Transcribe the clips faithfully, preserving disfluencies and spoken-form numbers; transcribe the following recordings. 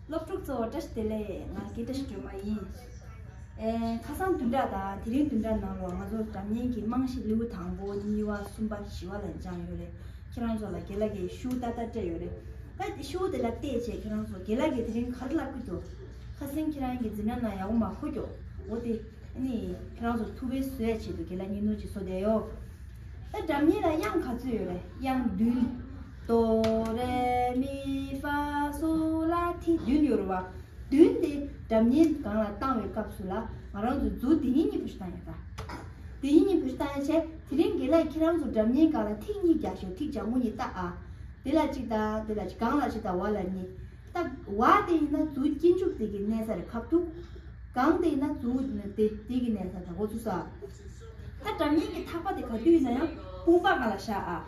སློབ་ཕྲུག་ཚོ་བཀྲ་ཤིས་བདེ་ལེགས། ང་སྐད་བཀྲ་ཤིས་སྒྲོལ་མ་ཡིན། ཨེ། ཁ་སང་བདུན་ཕྲག་དང་དེ་རིང་བདུན་ཕྲག་ནང་ལོགས་ང་ཚོ་སྒྲ་སྙན་གྱི་རྨང་གཞི་ལེའུ་དང་པོ་གཉིས་པ་གསུམ་པ་བཞི་པ་ལ་སྦྱངས་ཡོད་རེད། ཁྱེད་རང་ཚོ་ལ་རྒན་ལགས་ཀྱིས་ཤུགས་ཏག་ཏག་སྤྲད་ཡོད་རེད། ད་ཤུགས་དེ་ལ་བལྟས་བྱས་ཁྱེད་རང་ཚོ་རྒན་ལགས་ཀྱིས་དེ་རིང་ག་རེ་ལབ་ཀྱི་འདུག་ཁ་སང་ཁྱེད་རང་གི་འཛིན་གྲྭ་ནང་ཡག་པོ་མ་གོ་ཀྱོག་འོ་དེ། ཨ་ནི་ཁྱེད་རང་ཚོ་ཐུགས་ཕན་གསོས་ཆེད་དུ་རྒན་ལགས་བརྙན་ཐུང་ཅིག་བཟོ་བསྡད་ཡོད། ད་སྒྲ་སྙན་ལ་དབྱངས་ག་ཚོད་ཡོད་རེད། དབྱངས་བདུན། ཏོ་རེ་མི་ཧྥ་སོ་ལ་ཐི་བདུན་ཡོད་རེད་བ། བདུན་དེ་སྒྲ་སྙན་སྒང་ལ་བཏང་བའི་སྐབས་སུ་ལ་ང་རང་ཚོ་མཛུབ་དེ་གཉིས་གཉིས་བེད་སྤྱོད་བཏང་ཡོད་ད། དེ་གཉིས་གཉིས་བེད་སྤྱོད་བཏང་ཡོད་བྱས་དེ་རིང་རྒན་ལགས་ཁྱེད་རང་ཚོ་སྒྲ་སྙན་སྒང་ལ་ཐིག་གཉིས་རྒྱག་ཤོག་ཐིག་ལྗང་གུ་གཉིས་ལྟ་ཨ། དེ་ལ་གཅིག་དང་དེ་ལ་གཅིག་སྒང་ལ་གཅིག་དང་འོག་ལ་གཉིས། ད་འོག་དེ་ཡིན་ན་མཛུབ་དཀྱིལ་མཇུག་དེ་གི་གནས་ས་རེད་ཁ་ཐུག་སྒང་དེ་ཡིན་ན་མཛུབ་དེ་དེ་གི་གནས་ས་དང་གོ་ཚུལ་ས། ད་སྒྲ་སྙན་གྱི་ཐག་པ་དེ་ག་དུས་ཡིན་ན་ཡང་དཔུང་པ་སྒང་ལ་བཞག་ཨ།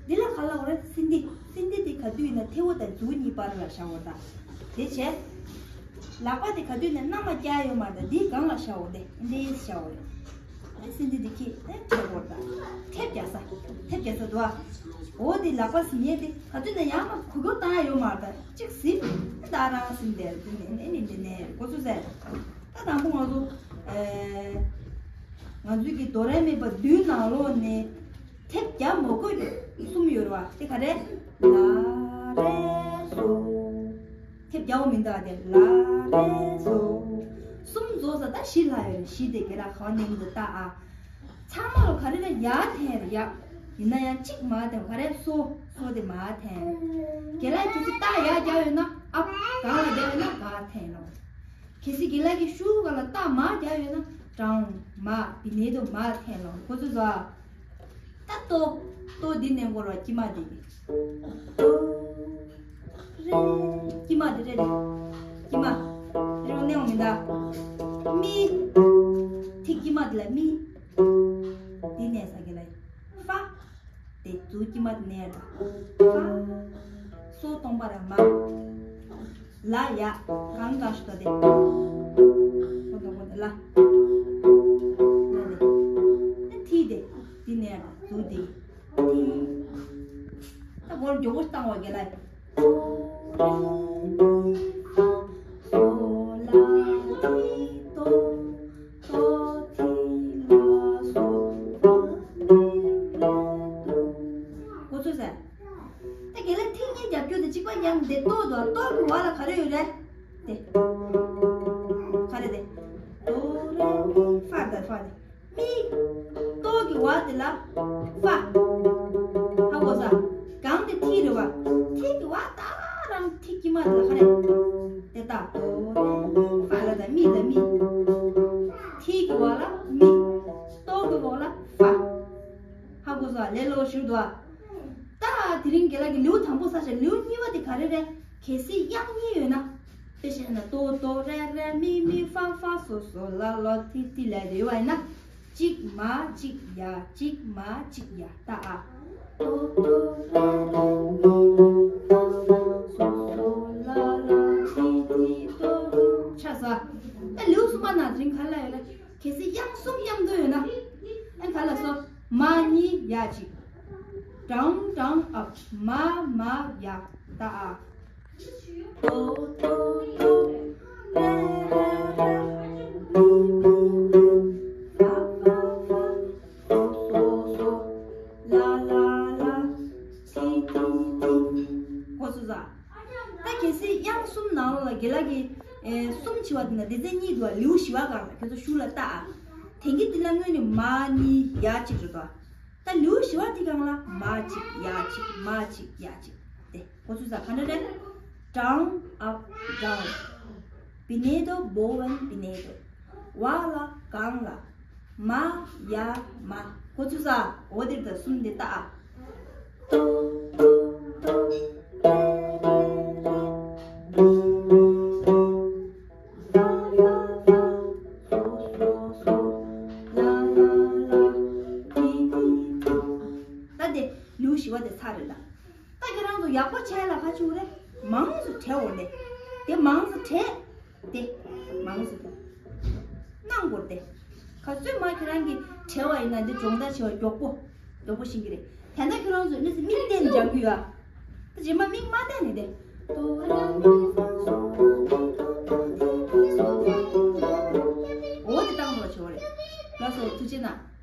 འདི་ལ་ག་ལབ་དགོས་རེད། སེན་ཏི། སེན་ཏི་དེ་ག་དུས་ཡིན་ན་མཐེ་བོ་དང་མཛུབ་གཉིས་བར་ལ་བཞག་དགོས་ད། དེ་བྱས། ལག་པ་དེ་ག་དུས་ནས་གནམ་ལ་བཀྱག་ཡོད་མ་རེད། འདིའི་སྒང་ལ་བཞག་འོ་དེ་འདྲའི་བཞག་འོ་རེད། ཨ་སེན་ཏི་འདི་ཁྱེད་ཨེ་ཁྲེལ་བོར་ད། ཐེབས་རྒྱག་ས། ཐེབས་རྒྱག་ས་འདུག་ཨ། འོ་དེ་ལག་པ་ཟིན་ཡས་དེ་ག་དུས་ནས་ཡང་མ་གུ་གུ་བཏང་ཡ་ཡོད་མ་རེད། ད་གཅིག་ཟིན། ད་རང་ཟིན་དེ་འདི་ནས་ཨེ་ནི་འདི་ནས་འགོ་ཚུགས་ཟེར། ད་དང་པོ་ང་ཚོ་ཨེ། ང་ཚོའི་གི་དོ་རེ་མི་ཕ་བདུན་ནང་ལོགས་ནས་ཐེབས་རྒྱག་མ་དགོས་གསུམ་ཡོད་རེད་བ། དེ་ག་རེ། ལ་རེ་སོ། ཐེབས་རྒྱག་པ་མི་འདུག་ཨ། དེ་ལ་རེ་སོ། གསུམ་རྫོགས་ས་ད་བཞི་ལྷག་ཡོད་རེད། བཞི་དེ་རྒན་ལགས་ག་པར་མནན་གྱི་འདུག་ལྟ་ཨ། ཚང་མ་ལ་ག་རེ་རེད། ཡར་འཐེན་རེད་ཡ། ཡིན་ན་ཡང་གཅིག་མར་འཐེན། ག་རེ་སོ། སོ་དེ་མར་འཐེན། རྒན་ལགས་གལ་སྲིད་རྟགས་ཡར་རྒྱག་ཡོད་ན་ཨ། སྒང་ལ་རྒྱག་ཡོད་ན་ག་འཐེན་ནོ། གལ་སྲིད་རྒན་ལགས་ཀྱི་ཤུགས་སྒང་ལ་རྟགས་མར་རྒྱག་ཡོད་ན་དྲང་མར་བི་ནེ་ཏོ་མར་འཐེན་ནོ། གོ་ཚུལ་ས། ད་ཏོ། ཏོ་འདི་མནན་དགོས་རེད་བ། དཀྱིལ་མ་འདི། ཏོ། རེ། དཀྱིལ་མ་འདི་རེད། དཀྱིལ་མ། རེ་མནན་འོང་མི་འདུག་མི། ཐིག་དཀྱིལ་མ་འདི་ལ་མི། འདི་མནན་ས་གི་ལ། ཧྥ། དེ་མཛུབ་དཀྱིལ་མ་དེ་མནན་ཡ་ད། ཧྥ། སོ་སྟོང་པ་ར་མ། ལ་ཡ། གང་གང་ཞིག་ད་དེ། གོ་ད་གོ་ད་ལ། ལ་དེ། ཐི་དེ། འདི་མནན་ཡ་ད་མཛུབ་དེ། ཐི། ད་གོ་མགྱོགས་པོ་བཏང་བ་རྒན་ལགས། གོ་ཚུལ་ས། ད་རྒན་ལགས་ཐིག་གཉིས་རྒྱབ་སྐྱོར་དེ་གཅིག་པ་ཡང་དེ་ཏོ་དང་ཏོ་གི་བར་ལ་ག་རེ་ཡོད་རེད། དེ། ག་རེ་དེ། ཏོ་རེ་མི་ཧྥ་དེ་ཧྥ་དེ། མི། ཏོ་གི་བར་དེ་ལ་ཧྥ། ཧ་གོ་ས། གང་དེ་ཐིག་རེད་བ། ཐིག་གི་བར་ད་རང་ཐིག་དཀྱིལ་མ་དེ་ལ་ག་རེ། དེ་ལྟ་ཏོ་རེ་ཧྥ་ལ་ད་མི་ལ་མི། ཐིག་གི་བར་ལ་མི། ཏོ་གི་འོག་ལ་ཧྥ། ཧ་གོ་ས། ལས་སླ་པོ་ཞིག་འདུག་ཨ། ད་དེ་རིང་རྒན་ལགས་ཀྱིས་ལེའུ་དང་པོ་ས་བྱས། ལེའུ་གཉིས་པ་དེ་ག་རེ་རེད། གལ་སྲིད་དབྱངས་གཉིས་ཡོད་ན། དཔེ་བཤད་ན་ཏོ་ཏོ་རེ་རེ་མི་མི་ཧྥ་ཧྥ་སོ་སོ་ལ་ལོ་ཐི་ཐི་ལབ་དེ་ཡོད་པ་ཡིན་ན། གཅིག་མར་གཅིག་ཡར་གཅིག་མར་གཅིག་ཡར་ལྟ་ཨ། ཏོ་ཏོ་རེ་རེ་མི་མི་ཧྥ་ཧྥ་སོ་སོ་ལ་ལོ་ཐི་ཐི་ཏོ་ཏོ། ཆ་ས། ད་ལེའུ་གསུམ་པ་ནང་དེ་རིང་ག་རེ་ལབ་ཡོད་ན། གལ་སྲིད་དབྱངས་གསུམ་མཉམ་དུ་ཡོད་ན། ཨ་ག་ལ་སོ། མར་གཉིས་ཡར་གཅིག་ཌའོན་ཌའོན་ཨབ། མར་མར་ཡར་ལྟ་ཨ། ཏོ་ཏོ་ཏོ། རེ་རེ་རེ། མི་མི་མི། ཧྥ་ཧྥ་ཧྥ། སོ་སོ་སོ། ལ་ལ་ལ། ཐི་ཐི་ཐི། གོ་ཚུལ་ས། ད་གལ་སྲིད་དབྱངས་གསུམ་ནང་ལོགས་ལ་རྒན་ལགས་ཀྱིས་ཨེ་གསུམ་བྱས་པ་དེ་ན་སྡེ་ཚན་གཉིས་འདུག་པ། ལེའུ་བཞི་པ་སྒང་ལ་ཁྱོད་ཚོ་ཤུགས་ལ་ལྟ་ཨ། དེང་གི་འདི་ལ་སྔོན་ནས་མར་གཉིས་ཡར་གཅིག་རེད་དོ། ད་ལེའུ་བཞི་པ་དེ་སྒང་ལ་མར་གཅིག་ཡར་གཅིག་མར་གཅིག་ཡར་གཅིག་དེ་གོ་ཚུལ་ས་ག་འདྲ་རེད། ཌའོན་ཨབ་ཌའོན། བི་ནེ་ཏོ་བོ་ཝན་བི་ནེ་ཏོ། བ་ལ་གང་ལ། མར་ཡར་མར། གོ་ཚུལ་ས། འོ་དེ་ད་གསུམ་དེ་ལྟ་ཨ། ཏོ་ཏོ་ཏོ། རེ་རེ་རེ། ཧྥ་ཧྥ་ཧྥ། སོ་སོ་སོ། ལ་ལ་ལ། ཐི་ཐི་ཐི། ད་དེ་ལེའུ་བཞི་པ་དེ་ཚར་རེད་ད། ད་ཁྱེད་རང་ཚོ་ཡག་པོ་བྱས་ལ་ཁ་ཆུ་རེ། མང་སུ་བྲལ་འོ་ནས། དེ་མང་སུ་བྲལ། དེ། མང་སུ་བྲལ། གནང་དགོས་ཏེ། ག་ཚོད་མ་ཁྱེད་རང་གིས་བྲལ་བ་ཡིན་ན་འདི་སྦྱོང་བརྡར་བྱེད་པ་མགྱོགས་པོ། མགྱོགས་པོ་ཤེས་ཀྱི་རེད། དེ་འདྲ་ཁྱེད་རང་ཚོས་གནས་ཚུལ་མིག་བལྟས་ནས་སྦྱང་རྒྱུ་ཡོད། ད་རྗེས་མ་མིག་མ་བལྟས་ནས་དེ། ཏོ་རེ་མི་ཧྥ་སོ། ལགས་སོ། ཐུགས་རྗེ་གནང་།